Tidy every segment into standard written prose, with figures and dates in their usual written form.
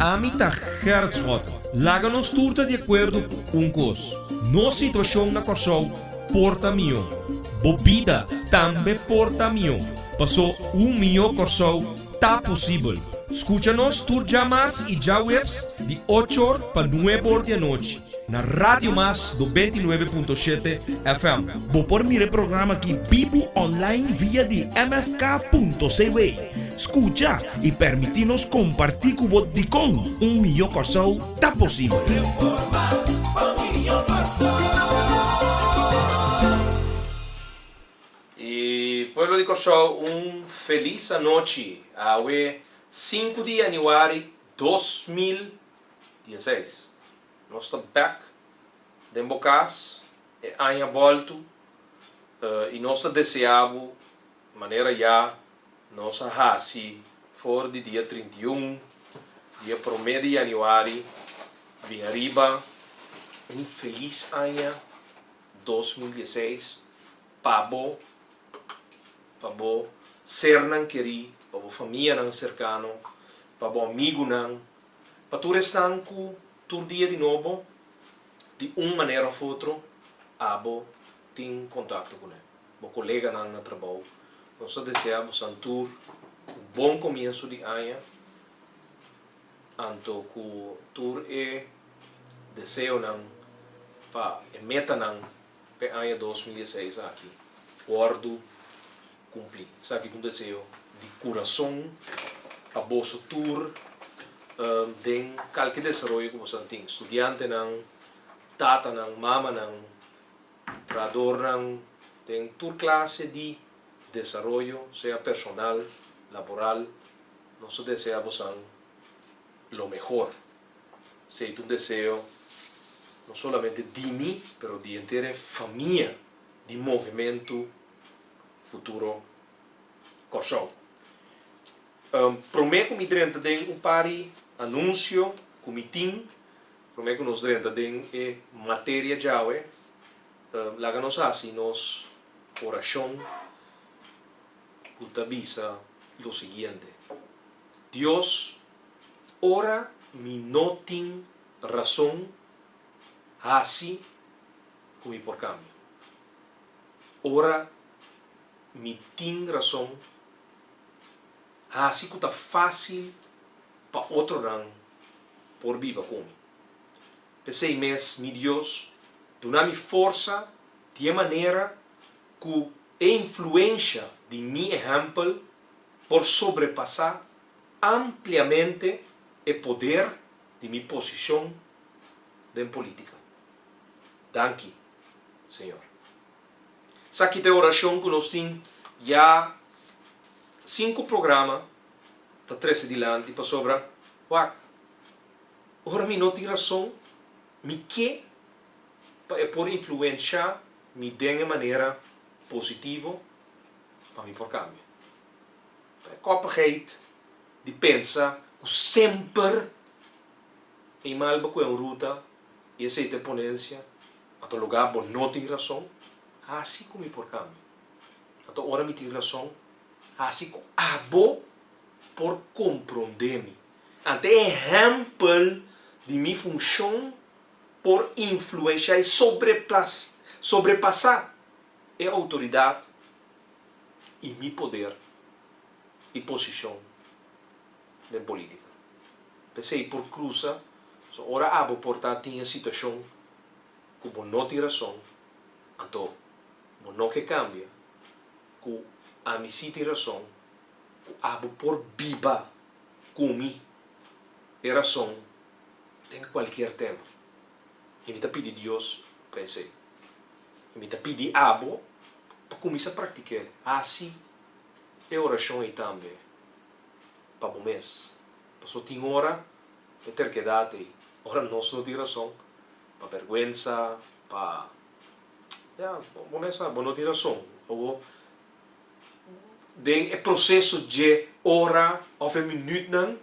Ami ta Gerrit Schotten. Laga nos tur ta di akuerdo ku un kos, nos situashon na Kòrsou por ta mihó. Bo bida tambe por ta mihó. Pasó un mihó Kòrsou ta posibel. Skucha nos tur djamars i djaweps di ocho or pa nuebe or di anochi na Radio Mas 99.7 FM. Bo por mira e programa aki bibu online via di mfk.cw. Skucha i permití nos kompartí ku bo dikon un mihó Kòrsou ta posibel. I pueblo di Kòrsou un felis anochi awe sinku di yanüari 2016. Nos ta bèk den bo kas e aña bòltu i nos ta deseá bo manera ya nos a hasi for di dia 31 dia promé di yanüari bin ariba un felis aña 2016 pa bo, pa bo sernan kerí, pa bo famianan serkano, pa bo amigunan, pa tur esnan ku tur dia di nobo, di un manera òf otro, abo tin kontakto kuné, bo koleganan na trabou. Nos ta deseá bosan tur un bon komienso di aña, anto ku tur e deseonan pa e metanan p'e aña 2016 aki wòrdu kumplí. Esaki ta un deseo di kurason pa boso tur den kalke desaroyo ku boso tin, studiantenan, tatanan, mamanan, trahadornan, den tur klase di desaroyo, sea personal, laboral, nos ta desea bosan lo mehor. Esei ta un deseo no solamente di mi, pero di henter e famia di Movementu Futuro Kòrsou. Promé ku mi drenta den un par di anunsio ku mi tin, promé ku nos drenta den e materia djawe, laga nos hasi nos orashon ku ta bisa lo siguiente, Dios, Ora mi no tin rason, hasi ku mi por kambia. Ora mi tin rason, hasi ku ta fásil pa otronan por biba ku mi. P'esei mes, mi Dios, duna mi forsa di e manera ku e influensha di mi ehèmpel por sobrepasá ampliamente e poder di mi posishon den politica. Danki, Señor. Esaki ta e orashon ku nos tin ya sinku programa ta trese dilanti pasobra, wak, ora mi no tin rason, mi ke pa e por influensha mi den e manera positivo pa mi por kambia. Ta e koppigheid di pensa ku semper e mal bo kue un ruta i esei ta e ponensia, anto lugá bo no tin rason, hasi ku mi por kambia. Anto ora mi tin rason, hasi ku abo por komprondé mi. Anto e ehèmpel di mi funshon por influenshá i sobrepasá e outoridat i mi poder i posishon den politika. P'esei por krusa, so ora abo por ta tin e situashon ku bo no tin rason, anto bo no ke kambia, ku ami si tin rason, ku abo por biba ku mi e rason den kualkier tema. I mi ta pidi Dios pa esei. I mi ta pidi abo pa kuminsá praktik'el. Hasi e orashon ei tambe pa bo mes. Pasobra tin ora e terkedat ei, ora nos no tin rason, pa bèrgwensa, pa, ya, bo mes sa, bo no tin rason. Awor, den e proseso dje ora òf e minütnan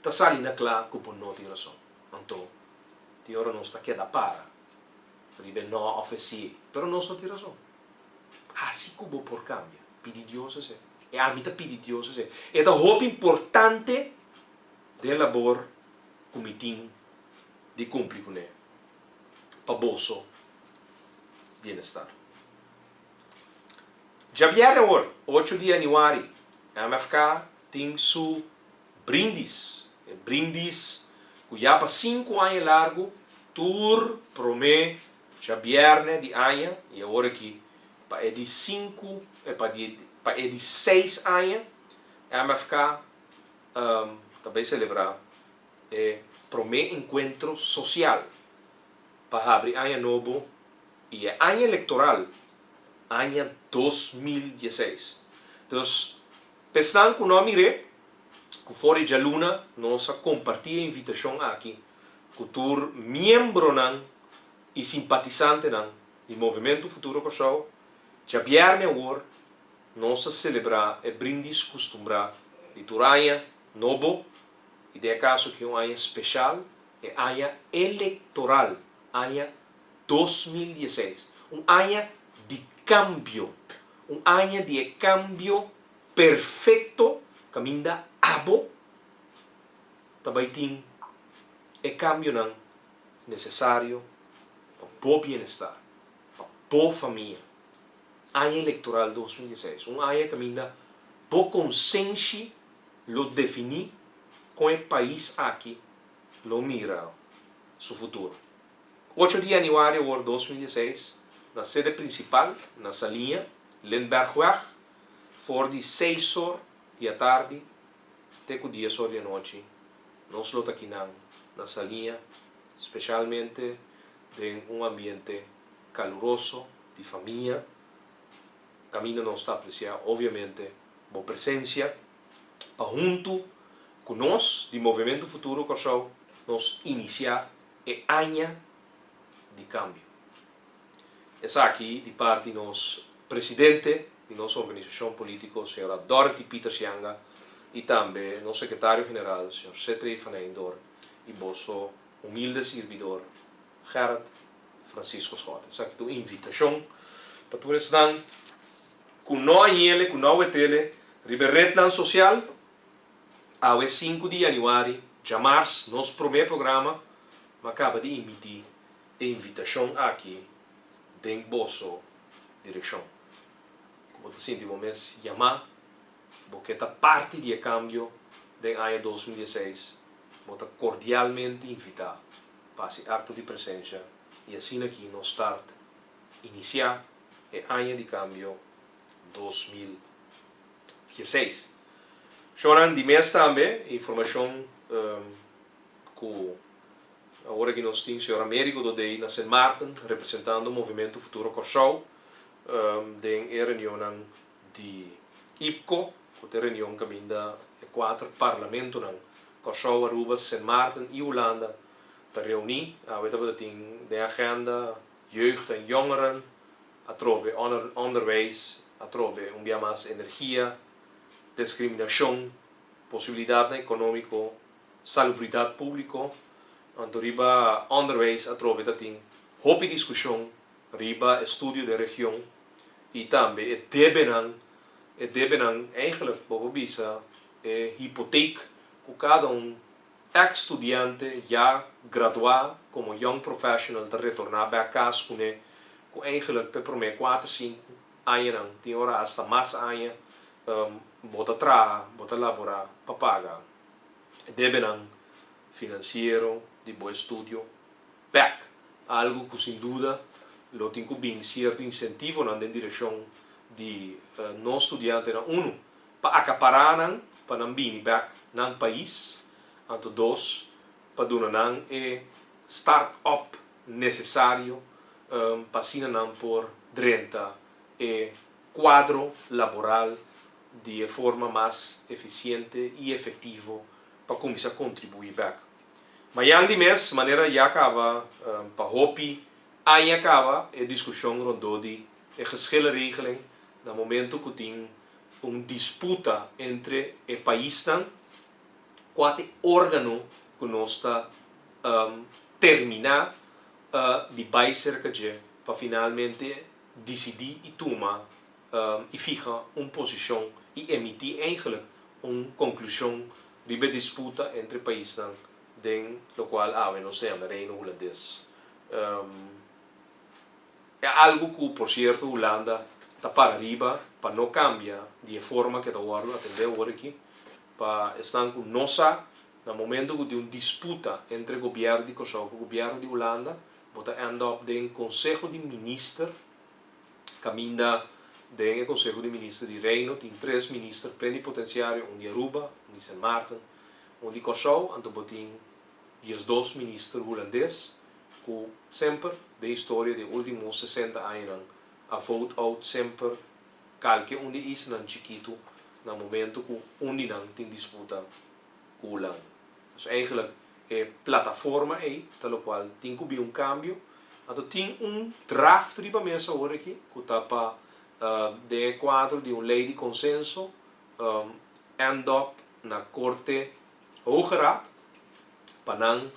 ta sali na kla ku bo no tin rason. Anto, tin ora nos ta keda para riba e no òf e si, pero nos no tin rason. Hasi ku bo por kambia. Pidi Dios esei. E ami ta pidi Dios esei. E ta hopi importante. Den labor ku mi tin di kumpli kuné pa boso bienestar. Djabièrnè awor, ocho di yanüari, MFK tin su brindis. E brindis ku ya pa sinku aña largu tur promé djabièrnè di aña i awor aki pa e di sinku pa e di seis aña MFK ta bay celebra e prome encuentro social pa habri aña nobo y e aña electoral, aña 2016. Dus, p'esnan cu no a mir'é, cu for di djaluna nos a comparti e invitacion aki cu tur miembronan y simpatisantenan di Movemento Futuro Kòrsou, djabièrnè awor Nos a selebrá e brindis kustumbrá di tur aña nobo i den e kaso aki un aña speshal, e aña elektoral, aña 2016. Un aña di kambio, un aña di e kambio perfekto kaminda abo ta bai tin e kambionan nesesario pa bo bienestar, pa bo famia. Aña elektoral 2016, un aña kaminda bo konsenshi lo definí kon e pais aki lo mira su futuro. Ocho di yanüari awor 2016, na sede prinsipal na Saliña, Lindberghweg, for di seis or di atardi te ku dies or di anochi, nos lo ta kinan na Saliña, speshalmente den un ambiente kaluroso di famia, kaminda nos ta apresiá obviamente bo presensia pa huntu ku nos di Movementu Futuro Kòrsou nos inisiá e aña di kambio. Esaki di parti nos presidente di nos organisashon polítiko señora Dorothy Pieters Janga i tambe nos sekretario general señor Cetrey van Eindor i boso humilde sirbidor Gerrit Francisco Schotte. Esaki ta un invitashon pa tur esnan ku no a yele, ku no a wetele riba e retnan sosial. Awe sinku di yanüari, djamars, nos promé programa, m'a kaba di imití e invitashon aki den boso direkshon. Ku bo ta sinti bo mes yamá, bo ke ta parti di e kambio den aña 2016, bo ta kordialmente invitá pa hasi akto di presensha i asina ki nos start inisiá e aña di kambio 2016. Shownan di mes tambe informashon ku awor aki nos tin señor Americo Dodey na Sint Maarten representando Movimento Futuro Kòrsou den e reunionnan di IPCO ku ta e reunion kaminda e kuater parlamentonan Kòrsou, Aruba, Sint Maarten i Hulanda ta reuní. Awe tabata tin den agenda Jeugd en Jongeren, atrobe Onderwijs, atrobe un bia mas Energia, Deskriminashon, Posibilidatnan Ekonómiko, Salubridat Públiko. Anto riba Onderwijs atrobe ta tin hopi diskushon riba estudio den region i tambe e debenan, e debenan eigenlijk bo por bisa e hipoteek ku kada un Ex studiante ya graduá komo young professional ta retorná bèk kas kuné ku eigenlijk p'e promé kuater sinku añanan, tin ora asta mas aña, bo ta traha, bo ta laborá pa paga e debenan finansiero di bo estudio bèk. Algu ku sin duda lo tin ku bin sierto insentivonan den direkshon di nos studiantenan unu pa akapará nan pa nan bini bèk nan pais, anto dos, pa duna nan e start up nesesario pa asina nan por drenta e kuadro laboral di e forma mas efisiente i efektivo pa kuminsá kontribuí bèk. Mañan di mes, manera ya kaba pa hopi aña kaba e diskushon rondó di e geschillenregeling na momento ku tin un disputa entre e paisnan kua ta e organo ku nos ta terminá di bai serka dje pa finalmente disidí i tuma i fiha un posishon i emití eigenlijk un konklushon riba e disputa entre paisnan den lokual awe nos ta yama Reino Hulandes. E algu ku por sierto Hulanda ta para riba pa no kambia di e forma ku e ta wòrdu atendé awor aki. Pa esnan ku no sa, na momento ku tin un disputa entre gobièrnu di Kòrsou ku gobièrnu di Hulanda, bo ta end up den Konseho di Minister, kaminda den e Konseho di Minister di Reino tin tres minister plenipotensiario, un di Aruba, un di Sint Maarten, un di Kòrsou, anto bo tin 12 minister hulandes ku semper den historia di e ultimo 60 añanan a vote out semper kalke un di e islanan chikitu na momento ku un di nan tin disputa ku Hulanda. Dus eigenlijk e plataforma ei ta lokual tin ku bin un kambio. Anto tin un draft riba mesa awor aki ku ta pa den e kuadro di un lei di konsenso end up na Korte Hoge Raad pa nan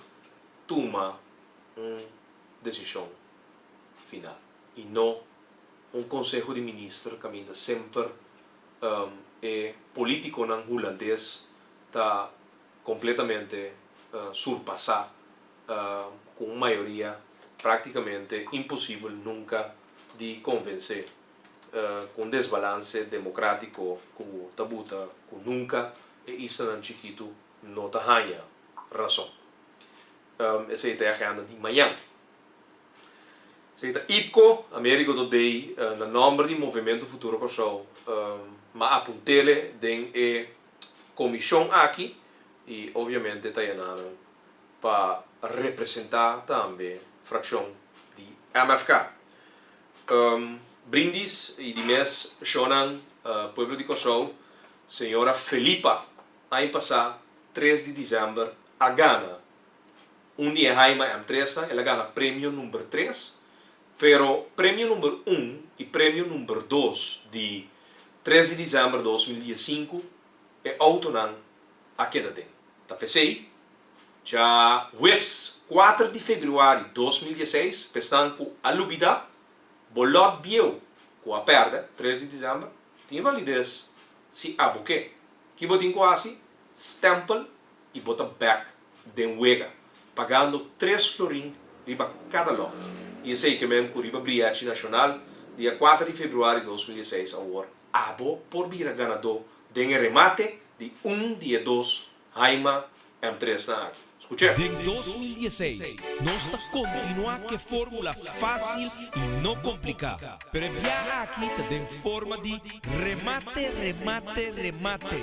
tuma un desishon final i no un konseho di minister kaminda semper e politikonan hulandes ta kompletamente surpasá ku un mayoria praktikamente imposibel nunka di konvensé ku un desbalanse demokratiko ku ta buta ku nunka e islanan chikitu no ta haña rason. Esei ta e agenda di mañan. Esei ta IPKO, Americo Dodey, na nòmber di Movementu Futuro Kòrsou m'a apunt'ele den e komishon aki i obviamente ta yananan pa representá tambe frakshon di MFK. Brindis i di mes shonnan pueblo di Kòrsou, señora Felipa aña pasá 3 di desèmber a gana un di e Haima M3 nan, el a gana premio number 3, pero premio number un i premio number 2 di 3 di desèmber 2015 e outonan a keda den. Ta p'esei Djaweps 4 di febrüari 2016 p'esnan ku a lubidá bo lòt bieu ku a pèrdè 3 di desèmber tin valides si abo ke. Ki bo tin ku hasi? Stèmpel i bo ta bèk den wega pagando 3 florin riba kada lòt. I esei ke men ku riba brièchi nashonal dia 4 di febrüari 2016 awor abo por bira ganadó den e remate di un di e dos Haima M3 nan aki. Skuch'é. Den 2016 nos ta kontinuá ku e fórmula fásil i no kompliká, pero e bia aki ta den forma di remate, remate, remate.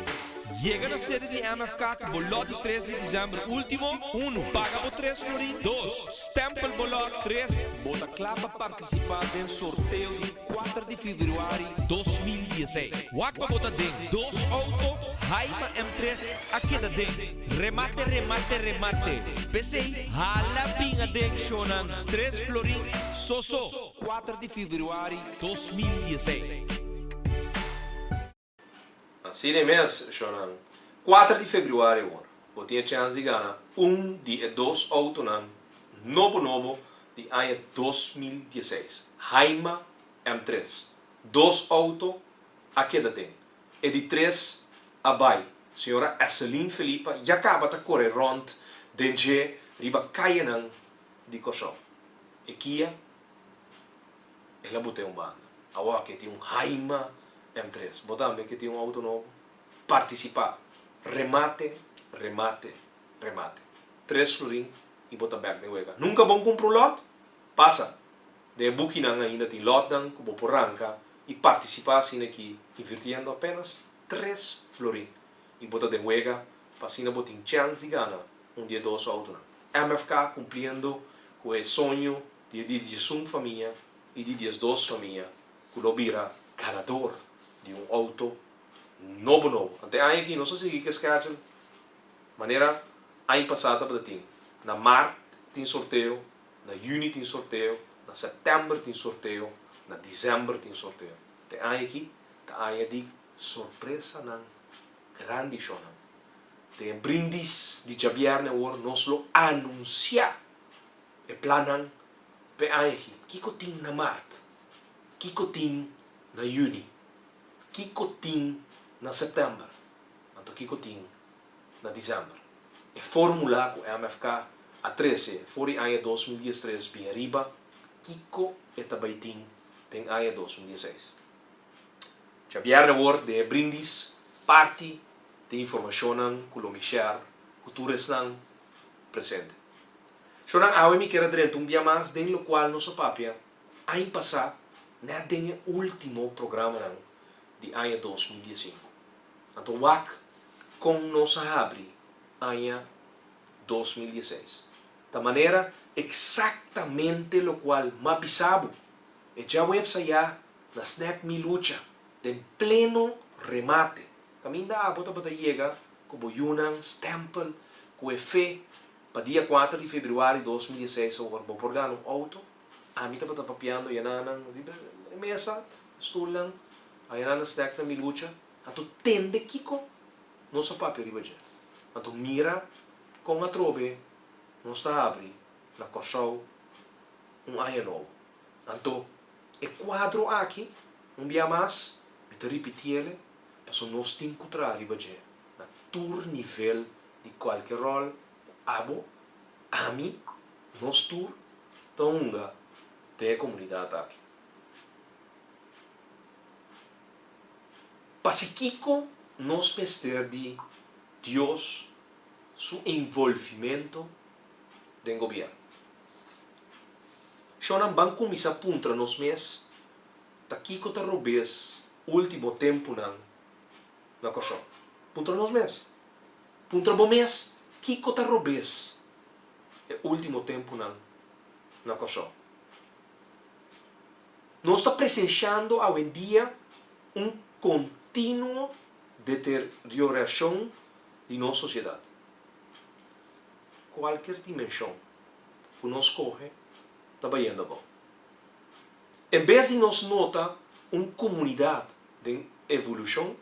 Yega na sede di MFK ku bo lòt di 3 di desèmber último, unu, paga bo 3 florin, dos, stèmpel bo lòt, tres, bo ta kla pa partisipá den sorteo di 4 di febrüari 2016. Wak pa bo ta den dos outo Haima M3 a keda den remate remate remate. P'esei hala bin aden shownan 3 florin so so. 4 di febrüari 2016. Asina e mes, shownan. 4 di febrüari awor, bo tin e chèns di gana un di e dos outonan nobo nobo di aña 2016, Haima M3. Dos outo a keda den. E di tres a bai. Señora Esseline Felipa ya kaba ta kore rònt den dje riba kayenan di Kòrsou. E kia el a bot'é un banda. Awor ke tin un Haima M3. Bo tambe ke tin un outo nobo? Partisipá! Remate, remate, remate. Tres florin i bo ta bèk den wega. Nunka bon kumpra un lòt? Pasa! Den e bukinan ainda tin lòtnan ku bo por ranka i partisipá asina ki invirtiendo apenas 3 florin i bo ta den wega pa asina bo tin chèns di gana un di e dos outonan. MFK kumpliendo ku e soño di e di 11 famia i di 12 famia ku lo bira ganador di un outo nobo nobo. Ante aña aki nos a sigui ku e schedule manera aña pasá tabata tin. Na mart tin sorteo, Na yüni tin sorteo, na sèptèmber tin sorteo, na disèmber tin sorteo. Te aña aki ta aña di sorpresanan grandi shonnan. Den e brindis di djabièrnè awor nos lo anunsiá e plannan p'e aña aki. Kiko tin na mart? Kiko tin na yüni? Kiko tin na sèptèmber? Anto kiko tin. na december. E formula ku MFK a trese for di aña 2013 bin ariba, kiko e ta bai tin den aña 2016. Djabièrnè awor den e brindis parti den informashonnan ku lo mi share ku tur esnan presente. Shornan awe mi kier a drenta un bia mas den lokual nos a papia aña pasá nèt den e último programanan di aña 2015. Anto wak kon nos a habri aña 2016. Ta manera eksaktamente lokual m'a bisa bo e djaweps ayá na Snack Mi Lucha den pleno remate. Kaminda abo tabata yega ku bo yunan stèmpel ku e fe pa dia kuater di febrüari 2016 awor bo por gana un outo. Ami tabata papiando yananan riba e mesa, stulnan, ayananan snack na Mi Lucha. Anto tende kiko nos a papia riba dje. Anto mira kon atrobe nos ta habri na Kòrsou un aña nobo. Anto e kuadro aki, un bia mas, mi ta ripitiele, pasobra nos tin ku traha riba dje na tur nivel di kualke ròl ku abo, ami, nos tur ta hunga den e komunidat aki. Pasikiko nos mester di Dios su envolvimento den gobièrnu? Shonnan ban kuminsá puntra nos mes ta kiko ta robes último tempunan na Kòrsou. Puntra nos mes. Puntra bo mes kiko ta robes e último tempunan na Kòrsou. Nos ta presenshando awendia un kontinuo deteriorashon di nos sosiedat. Kualker dimenshon ku nos kohe ta bayendo abou. En bes di nos nota un komunidat den evolushon,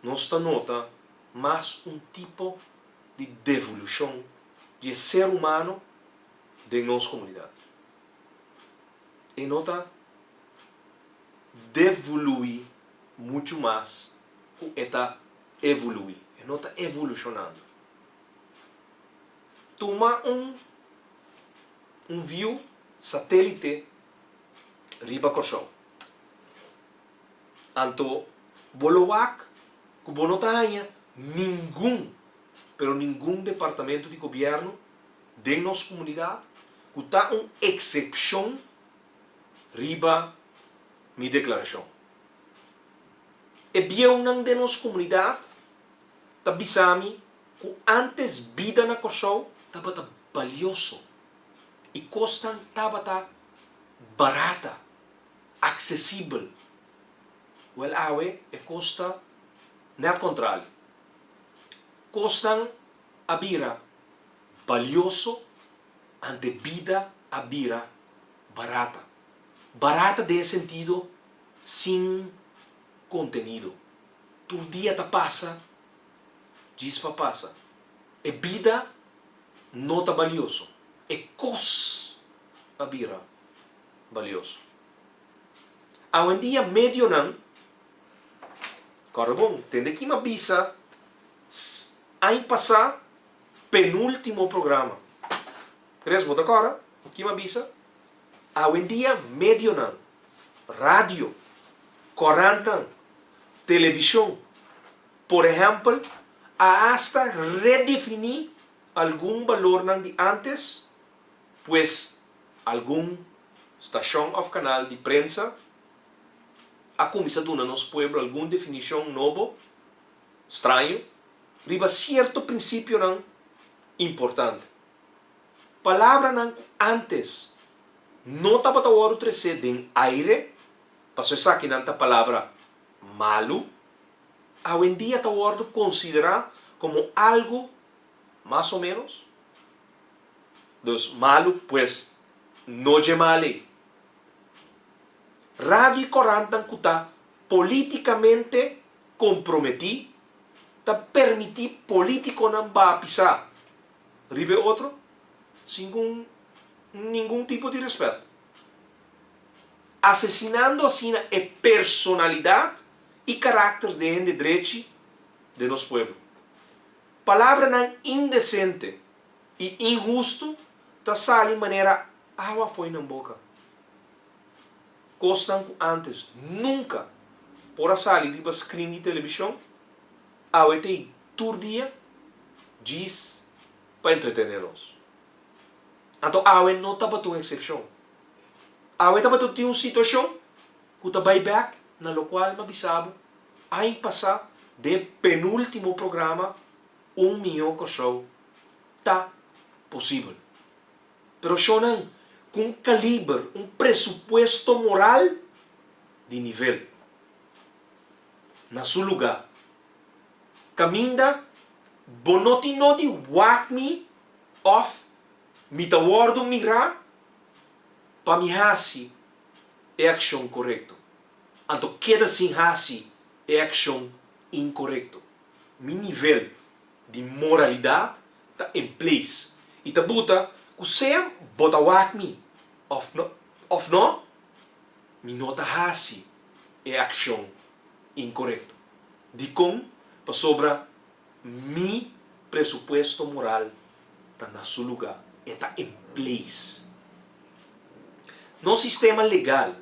nos ta nota mas un tipo di devolushon di e ser humano den nos komunidat. E no ta devoluí muchu mas ku e ta evoluí. E no ta evolushonando. Tuma un un view satélite riba Kòrsou. Anto bo lo wak ku bo no ta haña ningun, pero ningun departamento di gobièrnu den nos komunidat ku ta un eksepshon riba mi deklarashon. E bieunan den nos komunidat ta bisa mi ku ántes bida na Kòrsou tabata balioso i kosnan tabata barata, aksesibel. Wèl awe e kos ta nèt kontrali. Kosnan a bira balioso ante bida a bira barata. Barata den e sentido sin kontenido. Tur dia ta pasa djis pa pasa. E bida no ta balioso. E kos a bira balioso. Awendia medionan, kòrda bon, tende ki m'a bisa aña pasá penúltimo programa. Chris, bo ta kòrda ki m'a bisa? Awendia medionan, radio, kòrantnan, televishon, por ehèmpel, a asta redefiní algun balornan di ántes, pues algun stashon òf kanal di prensa a kuminsá duna nos pueblo algun definishon nobo, straño, riba sierto prinsipionan importante. Palabranan ku ántes no tabata wòrdu tresé den aire, pasobra esakinan ta palabra malu, awendia ta wòrdu konsiderá komo algu mas o ménos, dus malu, pues no dje mal ei. Radio i korantnan ku ta polítikamente komprometí ta permití polítikonan baha pisá riba e otro sin ku ningun tipo di rèspèt, asesinando asina e personalidat i karakter di hende drechi den nos pueblo. Palabranan indesente i inhustu ta sali manera awa fo'i nan boka. Kosnan ku ántes nunka por a sali riba skrin di telebishon, awe ta ei tur dia djis pa entretené nos. Anto awe no tabata un eksepshon. Awe tabata tin un situashon ku ta bai bèk na lokual m'a bisa bo aña pasá den e penúltimo programa Un Mihó Kòrsou Ta Posibel. Pero shownan ku un kaliber, un presupuesto moral di nivel. Na su lugá. Kaminda bo no tin nodi wak mi òf mi ta wòrdu mirá pa mi hasi e akshon korekto. Anto keda sin hasi e akshon inkorekto. Mi nivel di moralidat ta in place i ta buta ku sea bo ta wak mi òf no òf no, mi no ta hasi e akshon inkorekto. Dikon? Pasobra mi presupuesto moral ta na su lugá, e ta in place. Nos sistema legal,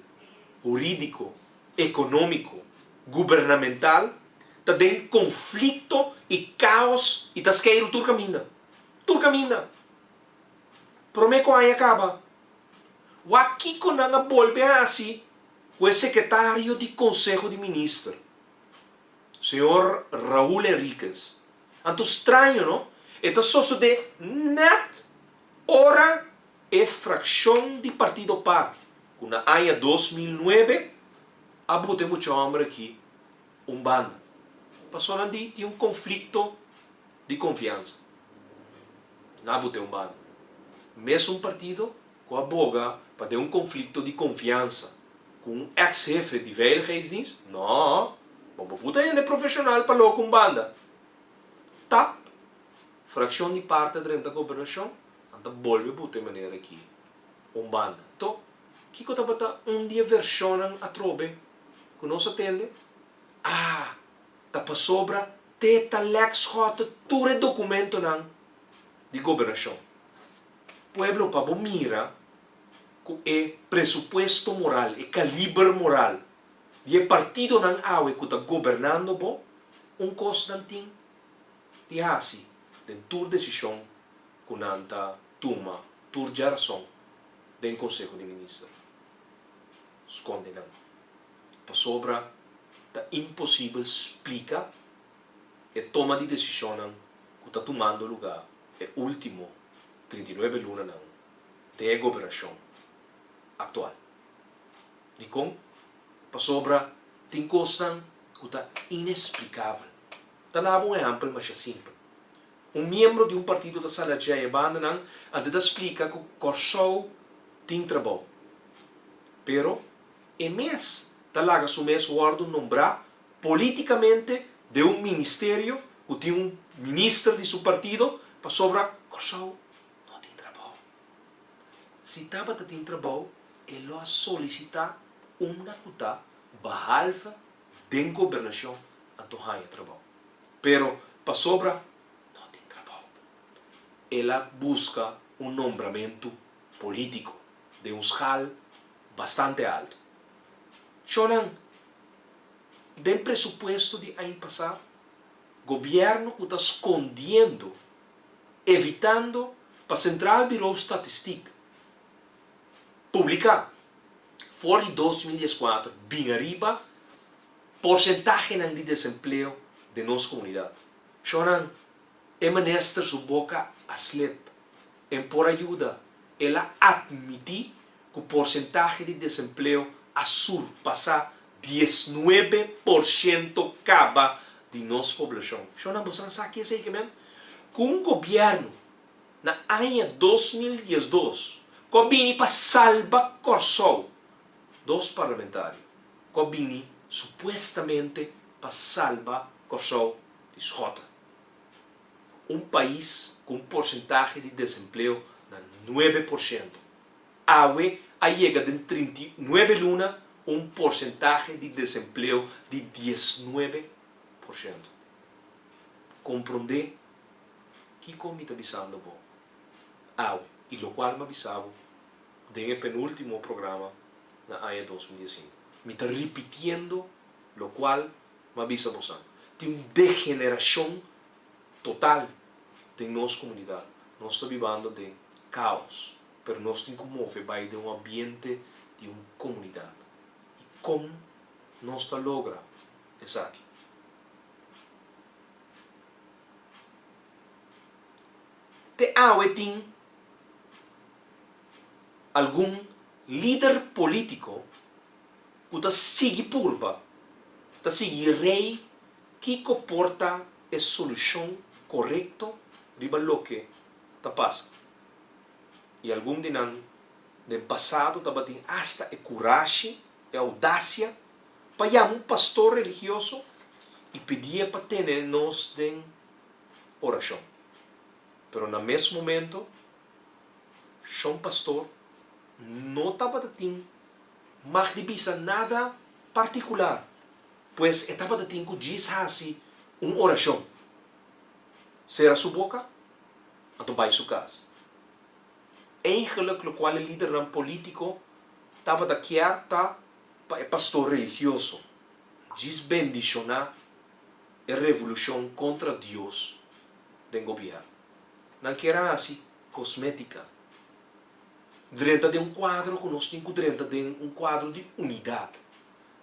hurídiko, ekonómiko, gubernamental ta den konflikto i kaos i ta skeiru tur kaminda. Tur kaminda! Promé ku aña kaba, wak kiko nan a bolbe hasi ku e sekretario di Konseho di Minister, señor Raúl Henriquez. Anto straño no, e ta sosodé nèt ora e frakshon di Partido par ku na aña 2009 a buta e mucha hòmber aki un banda, pasobra nan di tin un konflikto di konfiansa. Nan a but'é un banda. Mesun partido ku a boga pa den un konflikto di konfiansa ku un eks hefe di Veiligheidsdienst, no, bo bo buta hende profeshonal pa loko un banda. Tap, frakshon di par ta drenta gobernashon, nan ta bolbe buta e manera aki un banda. To, kiko tabata un di e vershonnan atrobe ku nos a tende? Ah, ta pasobra te ta lèk schòtte tur e dokumentonan di gobernashon. Pueblo pa bo mira ku e presupuesto moral, e kaliber moral di e partidonan awe ku ta gobernando bo, un kos nan tin di hasi den tur desishon ku nan ta tuma tur djarason den Konseho di Minister. Skonde nan. Pasobra ta imposibel splika e toma di desishonnan ku ta tumando lugá e último 39 lunanan den e gobernashon aktual. Dikon? Pasobra tin kosnan ku ta inesplikabel. Ta naba un ehèmpel masha simpel. Un miembro di un partido ta sali a djei e bandanan antes ta splika ku Kòrsou tin trabou. Pero e mes ta laga su mes wòrdu nombrá polítikamente den un ministerio ku tin un minister di su partido pasobra Kòrsou no tin trabou. Si tabata tin trabou e lo a solisitá unda ku ta behalve den gobernashon anto haña trabou. Pero pasobra no tin trabou, el a buska un nombramentu polítiko den un skal bastante altu. Shonnan, den presupuesto di aña pasá, gobièrnu ku ta skondiendo, evitando pa Centraal Bureau Statistiek publiká for di 2014 bin ariba Porsentahenan di desempleo den nos komunidat. Shonnan, e minister su boka a slip. En por a yuda, el a atmití ku porsentahe di desempleo a surpasá 19% kaba di nos poblashon. Shonnan, boso sa ki esei ke men? Ku un gobièrnu na aña 2012 ku a bini pa salba Kòrsou, dos parlamentario ku a bini supuestamente pa salba Kòrsou di Schotten. Un pais ku un porsentahe di desempleo na 9%. Awe a yega den 39 luna un porsentahe di desempleo di 19%. Komprondé. Kiko mi ta bisando bo awe i lokual mi a bisa bo den e penúltimo programa na aña 2015? Mi ta ripitiendo lokual mi a bisa bosan. Tin un degenerashon total den nos komunidat. Nos ta bibando den kaos, pero nos tin ku move bai den un ambiente di un komunidat. I kon nos ta logra esaki? Te awe tin algun lider polítiko ku ta sigui purba, ta sigui rei kiko por ta e solushon korekto riba loke ta pasa. I algun di nan den pasado tabatin asta e kurashi, e oudasia, pa yama un pastor religioso i pidié pa tene nos den orashon. Pero na mes momento, shon pastor no tabata tin mag di bisa nada partikular, pues e tabata tin ku djis hasi un orashon, sera su boka, anto bai su kas. Eigenlik lokual e lidernan polítiko tabata kier ta pa e pastor religioso djis bendishoná e revolushon kontra Dios den gobièrnu. Nan kier a hasi kosmétika. Drenta den un kuadro ku nos tin ku drenta den un kuadro di unidat,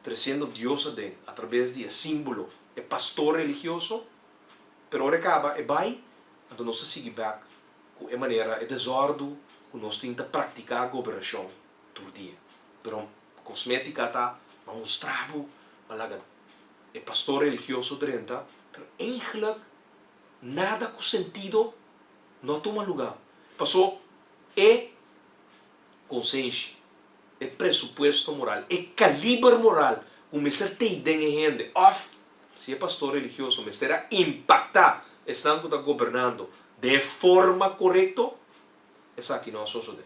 tresiendo Dios aden atrabes di e símbolo, e pastor religioso, pero ora e kaba e bai, anto nos ta sigui bèk ku e manera, e desòrdu ku nos tin ta praktiká gobernashon tur dia. Pero kosmétika ta pa mustra bo, pa laga e pastor religioso drenta, pero eigenlijk nada ku sentido no a tuma lugá. Paso e konsenshi, e presupuesto moral, e kaliber moral ku mester tei den e hende òf si e pastor religioso mester a impaktá esnan ku ta gobernando den e forma korekto, esaki no a sosodé.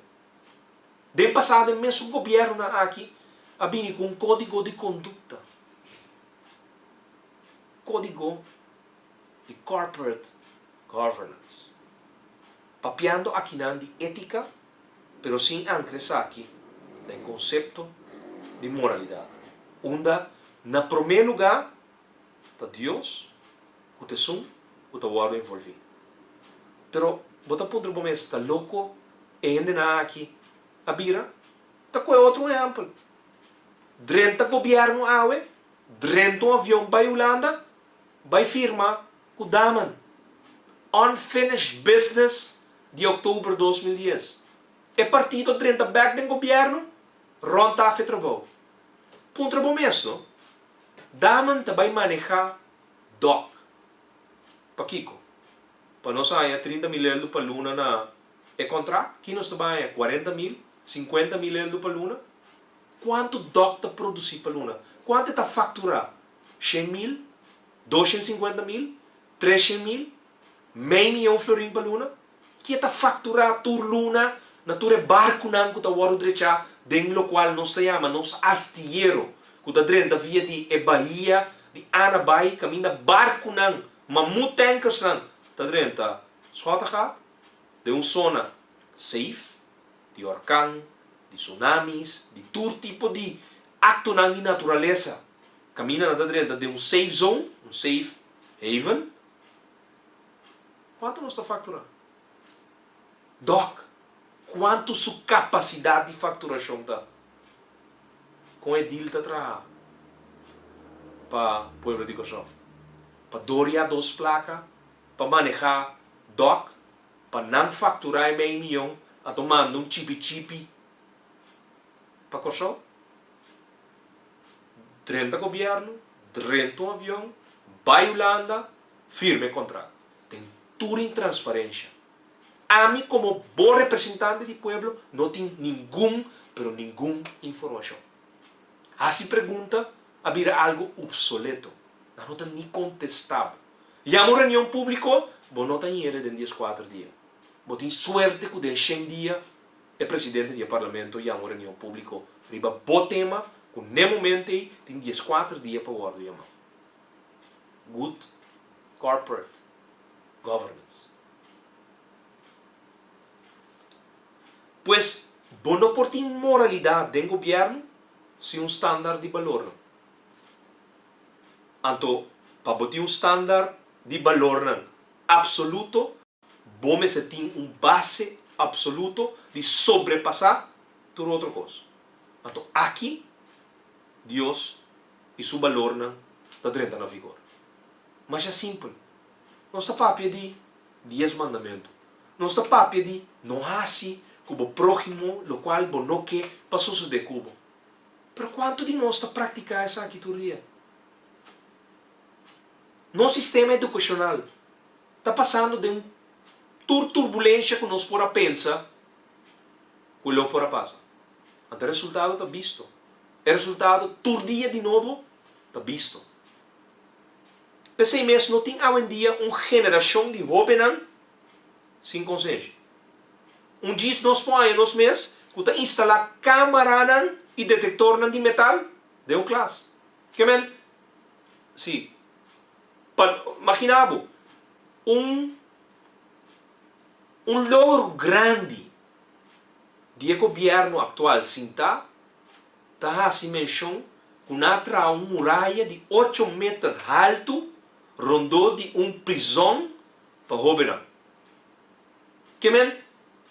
Den pasado e mesun gobièrnunan aki a bini ku un kódigo di kondukta, kódigo di corporate governance, papiando akinan di étika pero sin ankra esaki na e konsepto di moralidat, unda na promé lugá ta Dios ku ta esun ku ta wòrdu envolví. Pero bo ta puntra bo mes, ta loko e hendenan aki a bira? Ta kohe otro ehèmpel. Drenta gobièrnu awe, drenta un avion bai Hulanda, bai firma ku Damen. Unfinished business di oktober 2010. E partido a drenta bèk den gobièrnu, rònt af e trabou. Puntra bo mes no, Damen ta bai manehá dòk. Pakiko? Pa nos haña 30 mil eldu pa luna na e kontrakt? Ki nos ta bai haña 40 mil, 50 mil eldu pa luna? Kuantu dòk ta produsí pa luna? Kuantu e ta fakturá? Shen mil? 250 mil? 300 mil? Mei mion florin pa luna? Ki e ta fakturá tur luna na tur e barkunan ku ta wòrdu drechá den lokual nos ta yama nos astiyero ku ta drenta via di e bahia di Anabai kaminda barkunan, mamut tankersnan, ta drenta Schottegat den un zona safe di orkan, di tsunamis, di tur tipo di aktonan di naturalesa kaminda nan ta drenta den un safe zone, un safe haven. Kuantu nos ta fakturá? Dòk, kuantu su kapasidat di fakturashon ta? Kon e dil ta traha pa pueblo di Kòrsou? Pa doria dos plaka, pa manehá dòk, pa nan fakturá e mei mion, anto manda un chipi chipi pa Kòrsou? Drenta gobièrnu, drenta un avion, bai Hulanda, firma e kontrakt den tur intransparensha. Ami komo bo representante di pueblo no tin ningun pero ningun informashon. Hasi pregunta a bira algu opsoleto. Nan no ta ni kontestá bo. Yama un reunion públiko, bo no ta yere den dieskuater dia. Bo tin suerte ku den shen dia e presidente di e parlamento yama un reunion públiko riba bo tema ku n'e momento ei tin dieskuater dia pa wòrdu yamá. Good corporate governance. Pues, bo no por tin moralidat den gobièrnu sin un standaard di balornan. Anto, pa bo tin un standaard di balornan apsoluto, bo mester tin un base apsoluto di sobrepasá tur otro kos. Anto aki Dios i su balornan ta drenta na vigor. Masha simpel. Nos ta papia di Dies Mandamentu. Nos ta papia di no hasi ku bo próhimo lokual bo no ke pa sosodé ku bo. Pero kuantu di nos ta praktiká esaki tur dia? Nos sistema edukashonal ta pasando den tur turbulensha ku nos por a pensa ku lo por a pasa. Anto e resultado ta bisto. E resultado tur dia di nobo ta bisto. P'esei mes no tin awendia un generashon di hóbennan sin konsenshi. Un djis nos por haña nos mes ku ta instalá kámaranan i detektornan di metal den un klas. Ke men, sí, pa maginá bo, un un logro grandi di e gobièrnu aktual sintá ta hasi menshon ku nan a traha un muraya di ocho meter haltu rondó di un prizòn pa hóbennan. Ke men,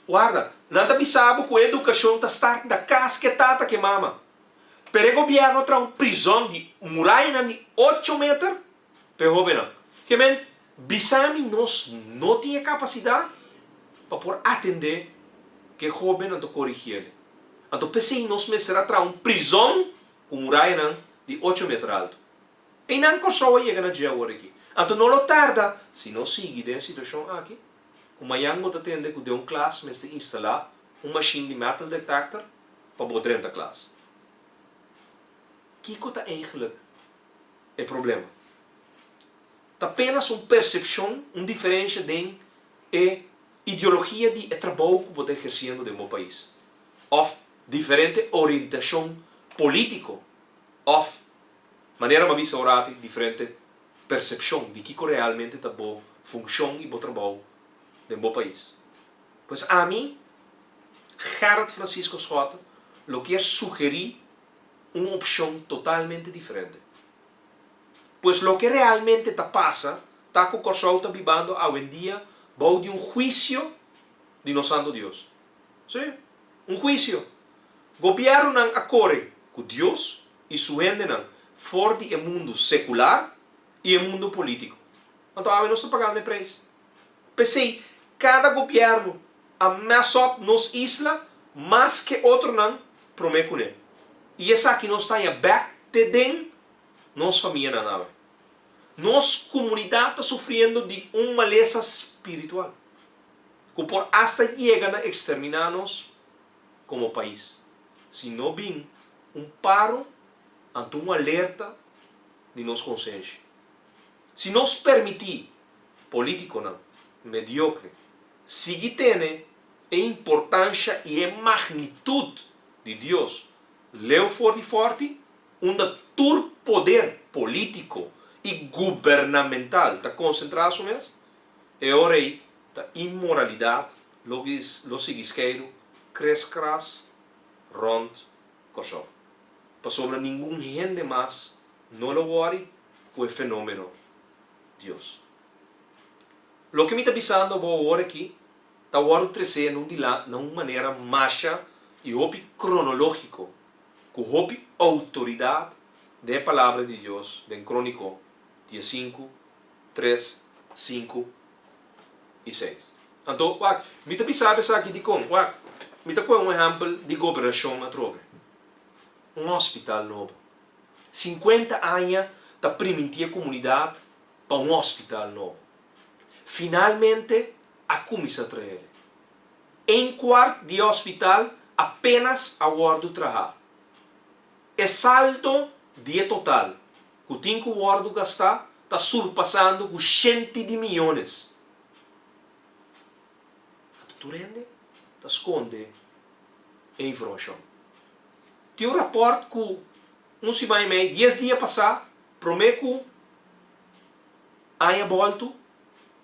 warda, nan ta bisa bo ku e edukashon ta start na kas ke tata ke mama. Pero e gobièrnu a traha un prizòn di murayanan di ocho meter pa e hóbennan. Ke men, bisa mi nos no tin e kapasidat pa por atendé ku e hóben anto korigiel. Anto p'esei nos mester a traha un prizòn ku murayanan di ocho meter altu. Einan Kòrsou a yega na dje awor aki. Anto no lo tarda, si nos sigui den e situashon aki, ku mañan bo ta tende ku den un klas mester instalá un mashin di metal detector pa bo drenta klas. Kiko ta eigenlik e problema? Ta apenas un persepshon, un diferensha den e ideologia di e trabou ku bo ta ehersiendo den bo pais, òf diferente orientashon polítiko, òf, manera mi a bisa ora ati, diferente persepshon di kiko realmente ta bo funshon i bo trabou den bo pais. Pues ami, Gerrit Francisco Schotte, lo kier sugerí un opshon totalmente diferente. Pues loke realmente ta pasa ta ku Kòrsou ta bibando awendia bou di un huisio di nos Santo Dios. Sí, un huisio. Gobièrnunan a kore ku Dios i su hendenan for di e mundu sekular i e mundu polítiko. Anto awe nos ta pagando e preis. P'esei kada gobièrnu a mess up nos isla mas ke otronan promé kuné. I esaki nos ta haña bèk te den nos famianan awe. Nos komunidat ta sufriendo di un malesa spiritual ku por asta yega na eksterminá nos komo pais si no bin un paro anto un alerta di nos konsenshi. Si nos permití polítikonan mediokre sigui tene e importansha i e magnitut di Dios leu for di fòrti, unda tur poder polítiko i gubernamental ta konsentrá su mes, e ora ei ta inmoralidat lo lo sigui skeiru kreskras rònt Kòrsou. Pasobra ningun hende mas no lo wòri ku e fenómeno Dios. Loke mi ta bisando bo awor aki ta wòrdu tresé na un manera masha i hopi kronológiko, ku hopi outoridat den e Palabra di Dios den Króniko diesinku, tres, sinku i seis. Anto, wak, mi ta bisa bo esaki dikon? Wak, mi ta kohe un ehèmpel di gobernashon atrobe. Un hospital nobo. Sinkuenta aña ta primintí e komunidat pa un hospital nobo. Finalmente a kuminsá traha el. Ein kuart di e hospital apenas a wòrdu trahá. E saldo di e total ku tin ku wòrdu gastá ta surpasando ku shenti di miyones. Anto tur hende ta skonde e informashon. Tin un rapòrt ku un siman i mei, dies dia pasá, promé ku aña bòltu,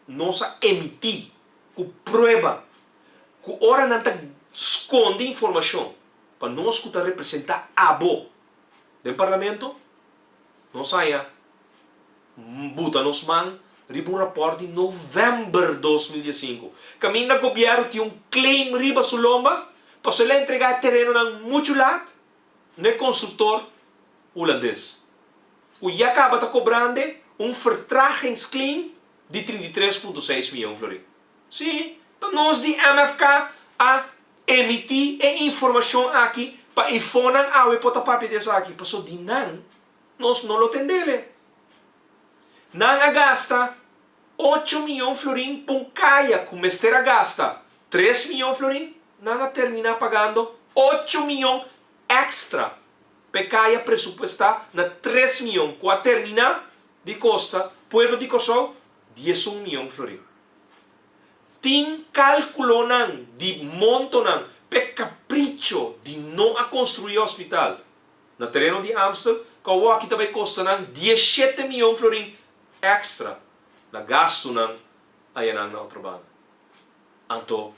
nos a emití ku prueba ku ora nan ta skonde informashon pa nos ku ta representá abo den parlamento, nos haña buta nos man riba un rapòrt di novèmber 2015, kaminda gobièrnu tin un claim riba su lomba pasobra el a entregá e terenonan muchu lat na e konstruktor hulandes, ku ya kaba ta kobrand'e un vertragingsclaim di 33,6 mion florin. Sí, ta nos di MFK a emití e informashon aki pa e fonnan awe por ta papia di esaki, pasobra di nan nos no lo tendele. Nan a gasta ocho mion florin pa un kaya ku mester a gasta tres mion florin, nan a terminá pagando ocho mion èkstra pa e kaya presupuestá na tres mion ku a terminá di kosta pueblo di Kòrsou 11 mion florin. Tin kalkulonan di montonan p'e kapricho di no a konstruí hospital na tereno di Amstel ku awoki ta bai kosta nan 17 mion florin èkstra na gastunan ayanan na otro banda. Anto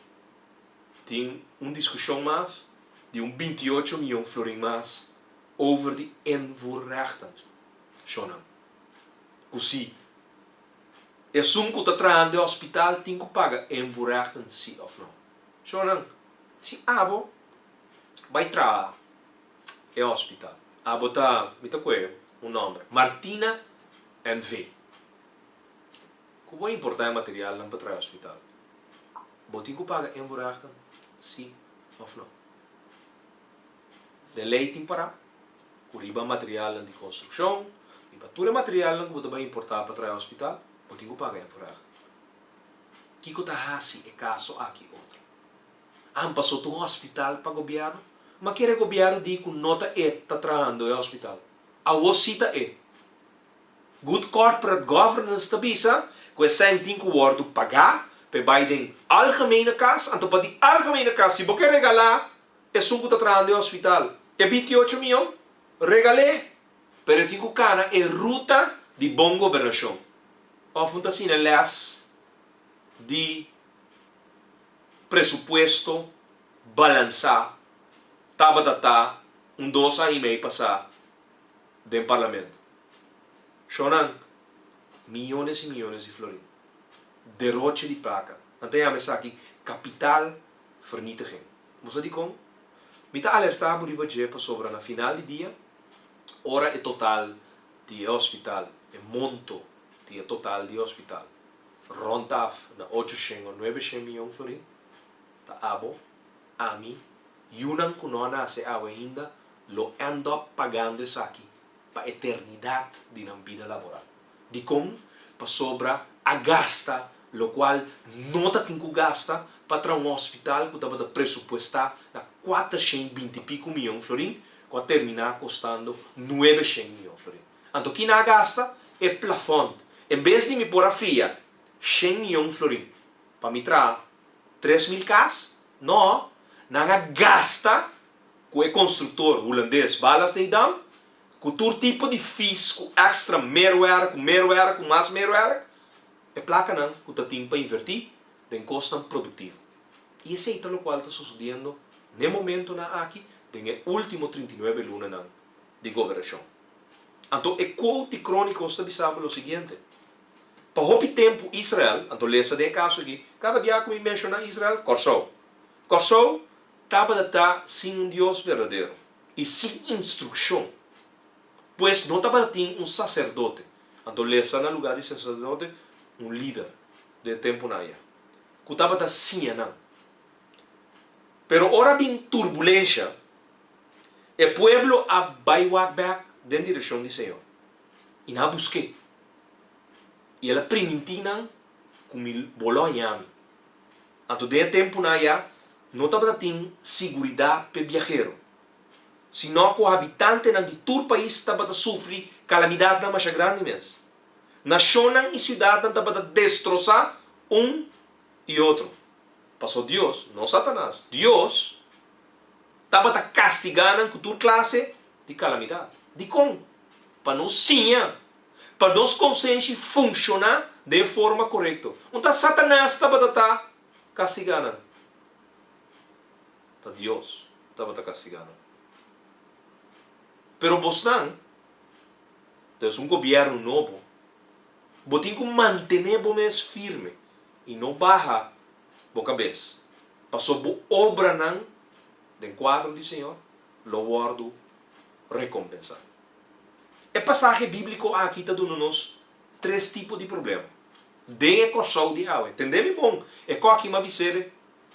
tin un diskushon mas di un 28 mion florin mas over di invoerrechten, shonnan. Ku si Esun ku ta trahando e hospital tin ku paga invoerrechten si of no? Shornan, si abo bai traha e hospital, abo ta, mi ta koe un nomber, Martina NV. Ku bo importa e materialnan pa traha e hospital, bo tin ku paga invoerrechten si of no? Den lei tin pará ku riba materialnan di konstrukshon, riba tur e materialnan ku bo ta bai importá pa traha hospital, bo tin ku paga invoerrechten. Kiko ta hasi e kaso aki otro? An pasó ta un hospital pa gobièrnu? Ma kere gobièrnu di ku no ta e ta trahando e hospital. Awor si ta e. Good corporate governance ta bisa ku e sèn tin ku wòrdu pagá pa e bai den algemene kas, anto pa di algemene kas si bo ke regalá Esun ku ta trahando e hospital e 28 mion, regal'é, pero e tin ku kana e ruta di bon gobernashon. Òf un ta asina lès di presupuesto balansá tabata ta un dos aña i mei pasá den parlamento. Shownan, miyones i miyones di florin. Deroche di plaka. Nan ta yama esaki kapitaal vernietiging. Bo sa dikon? Mi ta alertá bo riba dje pasobra na final di dia, ora e total di e hospital, e monto di e total di e hospital, rònt af na 800 o 900 mion florin, ta abo, ami, yunan ku no a nase awe ainda lo end up pagando esaki pa eternidat di nan bida laboral. Dikon? Pasobra a gasta lokual no ta tin ku gasta pa traha un hospital ku tabata presupuestá na 420 i piku mion florin ku a terminá kostando 900 mion florin. Anto kina a gasta? E plafònt. En bes di mi por a fia 100 mion florin pa mi traha 3000 kas, nò, nan a gasta ku e konstruktor hulandes Ballast Edam Ku tur tipo di fees, ku extra meerwerk, ku meerwerk, ku mas meerwerk, e plakanan ku ta tin pa invertí den kosnan produktivo. I esei ta lokual ta sosodiendo n'e momentonan aki den e último 39 lunanan di gobernashon. Anto e quote di Crónicos ta bisa bo lo siguiente, Pa hopi tempu Israel, anto lesa den e kaso aki, kada bia ku mi menshoná Israel, Kòrsou. Kòrsou tabata ta sin un Dios berdadero. I sin instrukshon. Pues no tabatin un saserdote. Anto lesa na lugá di saserdote un lider den e tempunan ayá, ku tabata siña nan. Pero ora bin turbulensha, e pueblo a bai wak bèk den direkshon di Señor, i nan a busk'é. I el a primintí nan ku mi bo lo haña mi. Anto den e tempunan ayá no tabata tin siguridat p'e biahero, sino ku habitantenan di tur pais tabata sufri kalamidatnan masha grandi mes. Nashonnan i siudatnan tabata destrosá un i otro. Pasobra Dios, no Satanas, Dios tabata kastigá nan ku tur klase di kalamidat. Dikon? Pa nos siña, pa nos konsenshi funshoná den e forma korekto. Un ta Satanas tabata ta kastigá nan. Ta Dios tabata kastigá nan. Pero bosnan, dus un gobièrnu nobo, bo tin ku mantené bo mes firme i no baha bo kabes, paso bo obranan den kuadro di Señor lo wòrdu rekompensá. E pasahe bíbliko aki ta duna nos tres tipo di problema den e Kòrsou di awe. Tende mi bon, e kòki m'a bis'é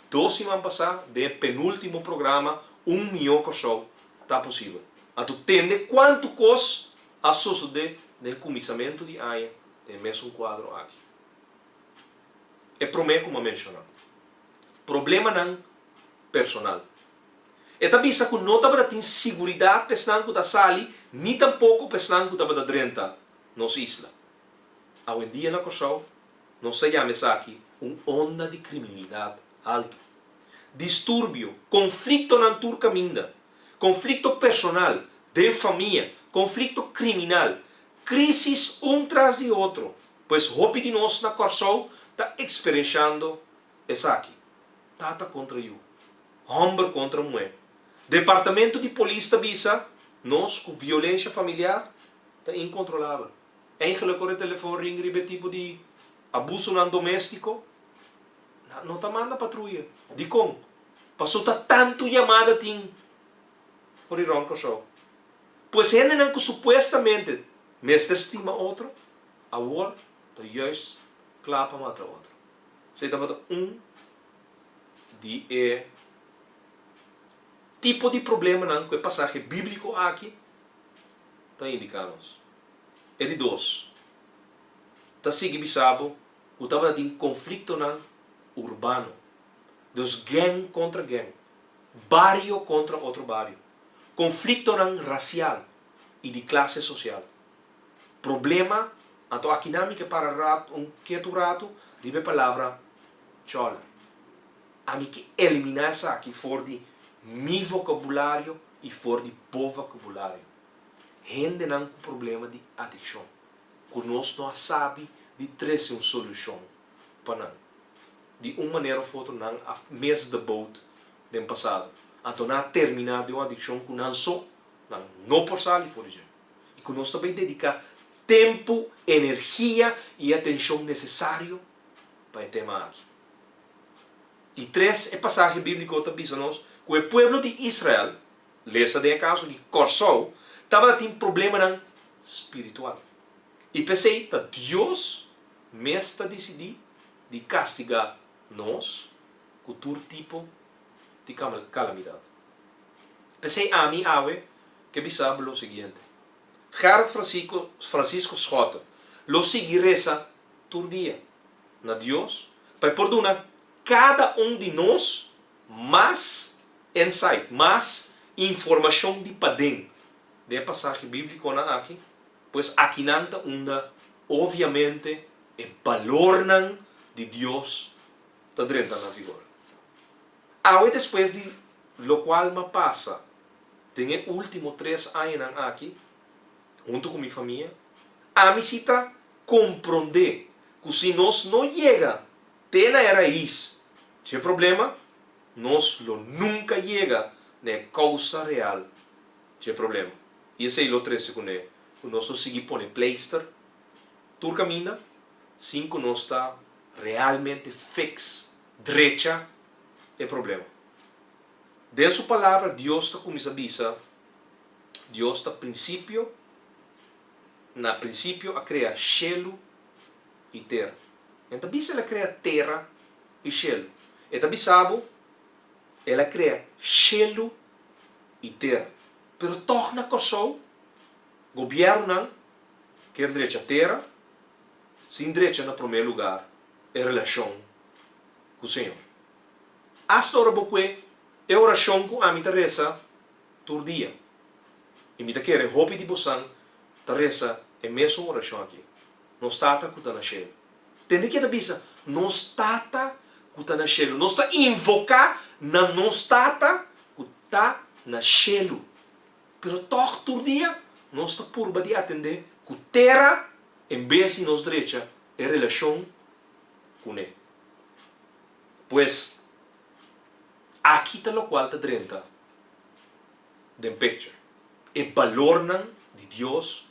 dos siman pasá den e penúltimo programa Un Mihó Kòrsou Ta Posibel. Anto tende kuantu kos a sosodé den kuminsamentu di aña den e mesun kuadro aki. E promé ku m'a menshoná, problemanan personal. E ta bisa ku no tabata tin siguridat pa esnan ku ta sali ni tampoko pa esnan ku tabata drenta nos isla. Awendia na Kòrsou nos ta yama esaki un onda di kriminalidat haltu. Disturbio, konfliktonan tur kaminda, konflikto personal, den famia, konflikto kriminal, krísis un tras di otro, pues hopi di nos na Kòrsou ta eksperenshando esaki. Tata kontra yu, hòmber kontra muhé. Departamento di polis ta bisa nos ku violensha familiar ta inkontrolabel. Eigenlijk ora e telefon ring riba e tipo di abusonan doméstiko, nan no ta manda patruya. Dikon? Paso ta tantu yamada tin for di rònt Kòrsou. Pues hendenan ku supuestamente mester stima otro, awor ta juist kla pa mata otro. Esei tabata un di e tipo di problemanan ku e pasahe bíbliko aki ta indiká nos. E di dos, ta sigui bisa bo ku tabata tin konfliktonan urbano, dus gang kontra gang, bario kontra otro bario, konfliktonan rasial i di klase sosial. Problema, anto akinan mi ke para rat un ketu ratu riba e palabra chòler. Ami ke eliminá esaki for di mi vokabulario i for di bo vokabulario. Hendenan ku problema di adikshon, ku nos no a sabi di trese un solushon pa nan. Di un manera òf otro nan a miss the boat den pasado. Anto nan a terminá den un adikshon ku nan so nan no por sali for di dje. I ku nos ta bai dediká tempu, energia i atenshon nesesario pa e tema aki. I tres, e pasahe bíbliko ta bisa nos ku e pueblo di Israel, lesa den e kaso di Kòrsou, tabata tin problemanan spiritual. I p'esei ta Dios mes ta disidí di kastigá nos ku tur tipo di kalamidat. P'esei ami awe ke bisa bo lo siguiente, Gerrit Francisco Schotte lo sigui resa tur dia na Dios pa e por duna kada un di nos mas insight, mas informashon di paden den e pasahe bíblikonan aki, pues akinan ta unda obviamente e balornan di Dios ta drenta na vigor. Awe despues di lokual m'a pasa den e último tres añanan aki huntu ku mi famia, ami si ta komprondé ku si nos no yega te na e rais dje problema, nos lo nunka yega na e kousa real dje problema. I esei lo trese kuné ku nos lo sigui pone pleister tur kaminda sin ku nos ta realmente fix, drecha, e problema. Den su Palabra Dios ta kuminsá bisa, Dios ta prinsipio, na prinsipio a krea shelu i tera. E ta bisa el a krea tera i shelu. E ta bisa bo el a krea shelu i tera. Pero tòg na Kòrsou gobièrnunan kier drecha tera sin drecha na promé lugar e relashon ku Señor. Asta ora bo kue e orashon ku ami ta resa tur dia. I mi ta kere hopi di bosan ta resa e mesun orashon aki, Nos Tata ku ta na shelu. Tende ke ta bisa, Nos Tata ku ta na shelu. Nos ta invoká na nos Tata ku ta na shelu. Pero tòg tur dia nos ta purba di atendé ku tera en bes di nos drecha e relashon kuné. Pues, aki. Aki ta lokual ta drenta den picture, e balornan di Dios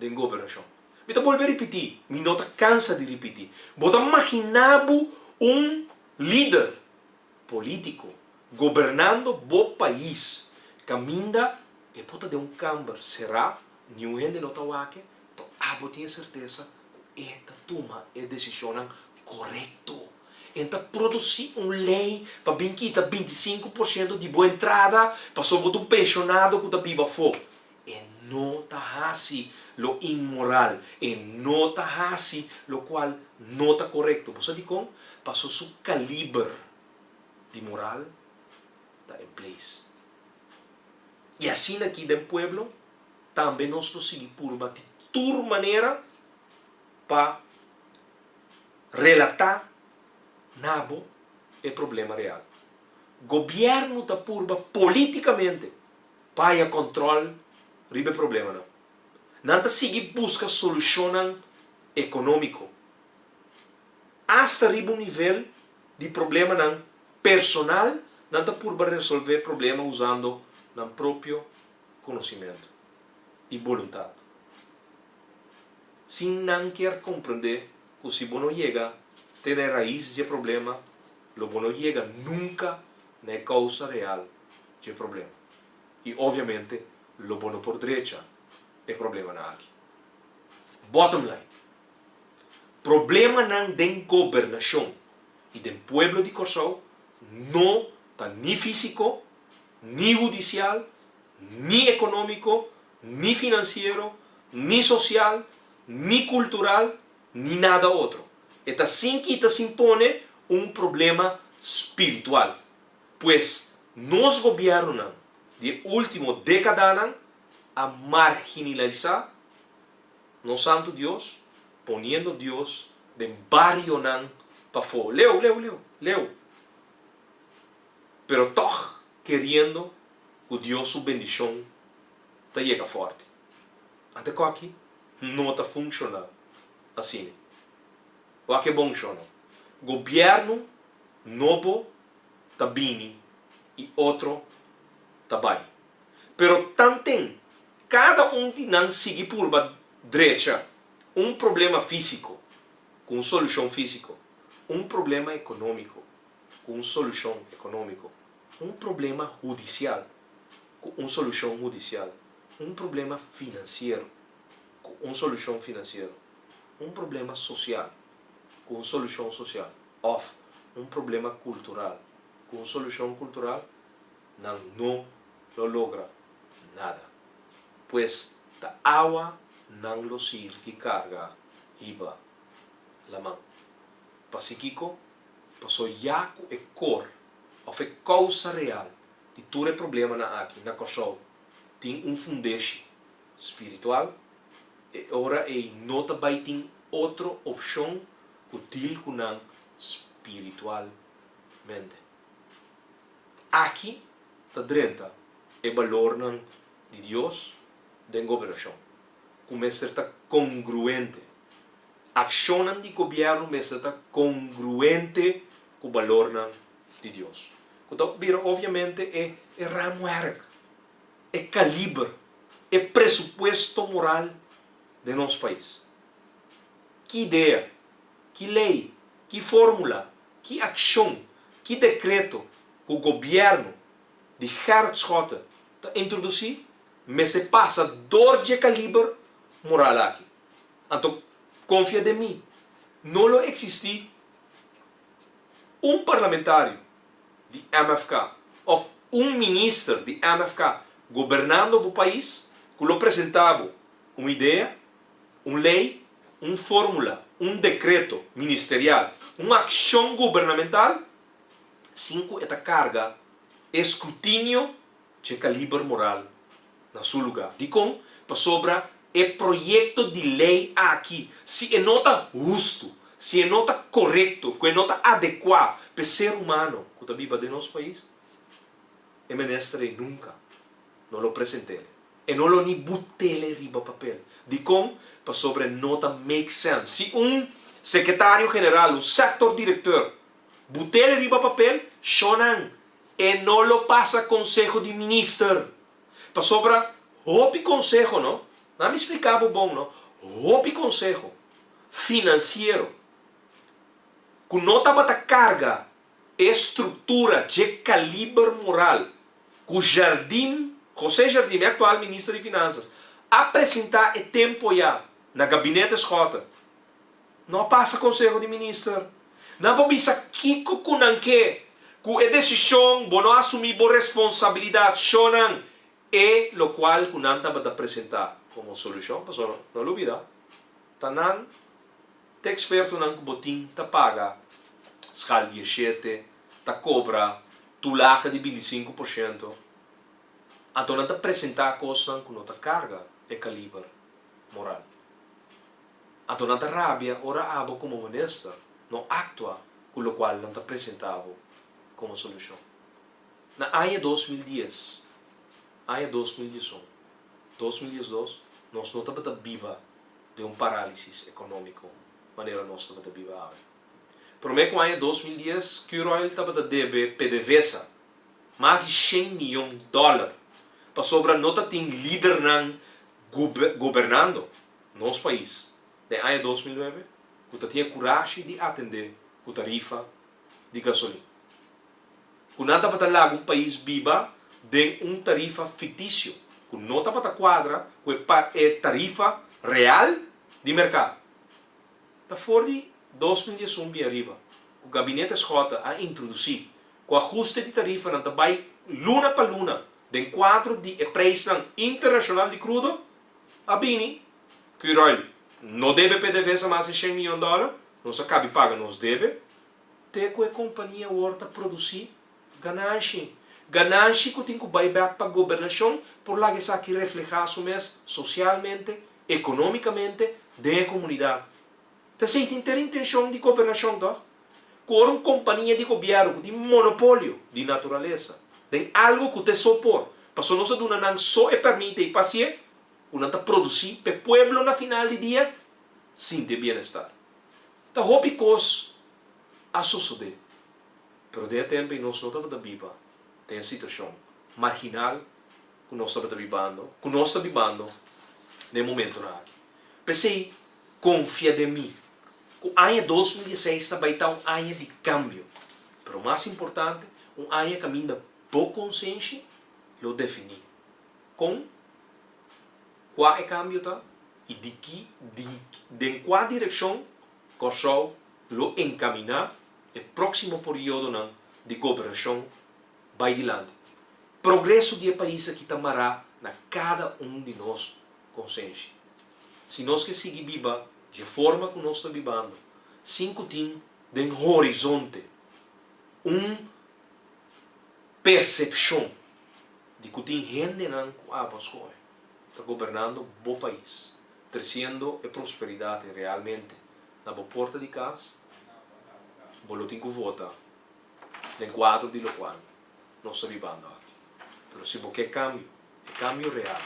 den gobernashon. Mi ta bolbe ripití, mi no ta kansa di ripití, bo ta maginá bo un lider polítiko gobernando bo pais kaminda e por ta den un kamber será, niun hende no ta wak e, to abo tin e sertesa ku e ta tuma e desishonnan korekto. E ta produsí un lei pa bin kita 25% di bo entrada pasobra bo ta un penshonado ku ta biba afó. E no ta hasi lo inmoral, e no ta hasi lokual no ta korekto. Bo sa dikon? Paso su kaliber di moral ta en place. I asina aki den pueblo tambe nos lo sigui purba di tur manera pa relatá na bo e problema real. Gobièrnu ta purba polítikamente pa haya kòntròl riba e problemanan. Nan ta sigui buska solushonnan ekonómiko, asta riba un nivel di problemanan personal nan ta purba resolvé problema usando nan propio konosimentu i boluntat, sin nan kier komprendé ku si bo no yega te na e rais dje problema, lo bo no yega nunka na e kousa real dje problema i obviamente lo bo no por drecha e problemanan aki. Bottom line, problemanan den gobernashon i den pueblo di Kòrsou no ta ni físiko, ni hudisial, ni ekonómiko, ni finansiero, ni sosial, ni kultural, ni nada otro. E ta sin kita sin pone un problema spiritual. Pues, nos gobièrnunan di e último dékadanan a marginalisá nos Santu Dios, poniendo Dios den barionan pafó, leu, leu, leu, leu, pero tòg keriendo ku Dios su bendishon ta yega fòrti. Ante kòki no ta funshoná asina. Wak e bon shòno. Gobièrnu nobo ta bini i otro ta bai. Pero tanten kada un di nan sigui purba drecha un problema físiko ku un solushon físiko, un problema ekonómiko ku un solushon ekonómiko, un problema hudisial ku un solushon hudisial, un problema finansiero ku un solushon finansiero, un problema sosial ku un solushon sosial òf un problema kultural ku un solushon kultural, nan no lo logra nada. Pues ta awa nan lo sirgi karga hiba laman. Pasikiko? Paso ya ku e kor òf e kousa real di tur e problemanan aki na Kòrsou tin un fundeshi spiritual, e ora ei no ta bai tin otro opshon ku deal ku nan spiritualmente. Aki ta drenta e balornan di Dios den gobernashon, ku mester ta kongruente. Akshonnan di gobièrnu mester ta kongruente ku balornan di Dios, ku ta bira obviamente e raamwerk, e kaliber, e presupuesto moral den nos pais. Ki idea, ki lei, ki fórmula, ki akshon, ki dekreto ku gobièrnu di Gerrit Schotte ta introdusí mester pasa dor dje kaliber moral aki. Anto konfia den mi, no lo eksistí un parlamentario di MFK òf un minister di MFK gobernando bo pais ku lo presentá bo un idea, un lei, un fórmula, un dekreto ministerial, un akshon gubernamental sin ku e ta karga e skrutinio dje kaliber moral na su lugá. Dikon? Pasobra e proyekto di lei aki, si e no ta hustu, si e no ta korekto, ku e no ta adekuá pa e ser humano ku ta biba den nos pais, e minister ei nunka no lo present'el. E no lo ni but'el riba papel. Dikon? Pasobra e no ta make sense. Si un sekretario general, un sector directeur, but'el riba papel, shonnan. E no lo pasa Konseho di Minister. Pasobra hopi konseho no, na mi splika bo bon no, hopi konseho finansiero ku no tabata karga e struktura dje kaliber moral ku Jardim, José Jardim, e aktual Minister di Finansas, a presentá e tempo ya na Gabinete Schotte, No a pasa Conseho di Minister. Nan por bisa kico cu nan ke. Cu e decision bo no asumi bo responsabilidad, shonan. E locual cu nan tabata presenta como solucion, pasobra no lubida, ta nan ta expertonan cu bo tin ta paga schaal 17, ta cobra toelage di 25%, anto nan ta presenta cosnan cu no ta carga e caliber moral. Anto nan ta rabia ora abo komo minister no aktua ku lokual nan ta presentá bo komo solushon. Na aña 2010, aña 2011, 2012 nos no tabata biba den un parálisis ekonómiko manera nos tabata biba awe. Promé ku aña 2010 Curoil tabata debe PDVSA mas di shen miyon dòler pasobra no ta tin lidernan gobernando nos pais den aña 2009 ku ta tin e kurashi di atendé ku tarifa di gasolin. Ku nan tabata laga un pais biba den un tarifa fiktisio ku no tabata kuadra ku e e tarifa real di merkado. Ta for di 2011 bin ariba ku Gabinete Schotte a introdusí ku ahuste di tarifanan ta bai luna pa luna den kuadro di e preisnan internashonal di krudo A bini, Curoil no debe PDVSA mas di shen miyon dòler, nos a kabi paga nos debe, te ku e kompania awor ta produsí gananshi. Gananshi ku tin ku bai bèk pa gobernashon por laga esaki reflehá su mes sosialmente, ekonómikamente den e komunidat. Ta esei tin ter intenshon di gobernashon tòg? Ku ora un kompania di gobièrnu ku tin monopolio di naturalesa den algu ku ta e so por, pasobra nos a duna nan so e pèrmit ei pa hasié, ku nan ta produsí pa e pueblo na final di dia sinti e bienestar. Ta hopi kos a sosodé, pero den e tempu ei nos no tabata biba den e situashon marginal ku nos tabata bibando, ku nos ta bibando den e momentunan aki. P'esei, konfia den mi ku aña 2016 ta bai ta un aña di kambio, pero mas importante, un aña kaminda bo konsenshi lo definí kon, kua e kambio ta i di ki, den kua direkshon Kòrsou lo enkaminá e próksimo periodonan di gobernashon bai dilanti. Progreso di e pais aki ta mará na kada un di nos konsenshi. Si nos ke sigui biba dje forma ku nos ta bibando, sin ku tin den horizonte un persepshon di ku tin hendenan ku abo a skohe ta gobernando bo pais, tresiendo e prosperidat realmente na bo porta di kas, bo lo tin ku vota den kuadro di lokual nos ta bibando aki. Pero si bo ke kambio, e kambio real,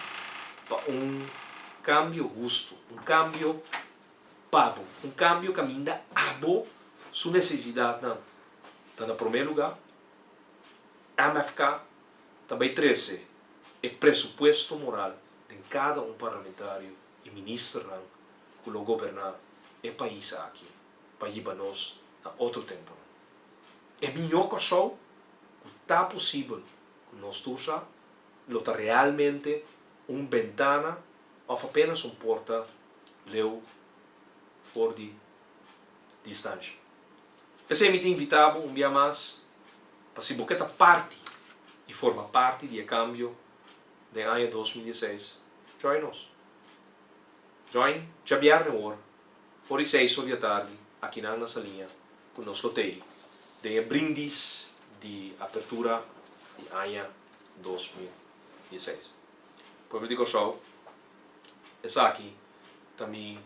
pa un kambio hustu, un kambio pa bo, un kambio kaminda abo su nesesidatnan ta na promé lugá, MFK ta bai trese e presupuesto moral den kada un parlamentario i ministernan ku lo goberná e pais aki pa hiba nos na otro temponan. E mihó Kòrsou ku ta posibel ku nos tur sa lo ta realmente un bentana òf apenas un porta leu for di distansha. P'esei mi ta invitá bo un bia mas pa si bo ke ta parti i forma parti di e kambio den aña 2016, join nos. Join djabièrnè awor for di seis or di atardi akinan na Saliña ku nos lo tei den e brindis di apertura di aña 2016. Pueblo di Kòrsou, esaki ta mi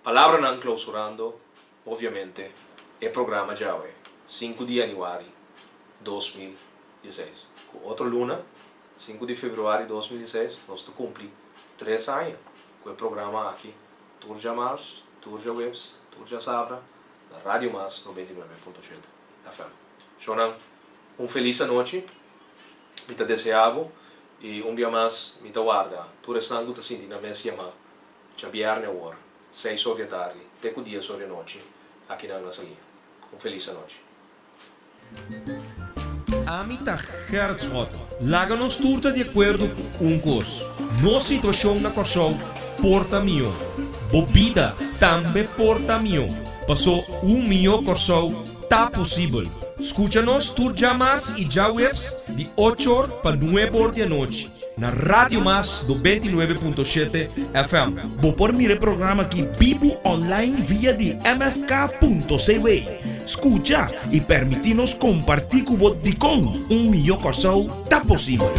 palabranan klausurando obviamente e programa djawe, 5 di yanüari 2016. Ku otro luna, 5 di februari 2016, nos ta kumpli tres aña ku e programa aki tur djamars, tur djaweps, tur djasabra na Radio Mas 99.7 FM. Shownan. Un felis anochi mi ta desea bo y un bia mas mi ta warda tur esnan cu ta sinti nan mes yama djabierne awor, seis or di atardi te cu dies or di anochi akinan na Saliña. Un felis anochi. Ami ta Gerrit Schotten. Laga nos tur ta di akuerdo ku un kos, nos situashon na Kòrsou por ta mihó. Bo bida tambe por ta mihó, pasó un mihó Kòrsou ta posibel. Skucha nos tur djamars i djaweps di ocho or pa nuebe or di anochi na Radio Mas 99.7 FM. Bo por mira e programa aki bibu online via di mfk.cw. Skucha i permití nos kompartí ku bo dikon un mihó Kòrsou ta posibel.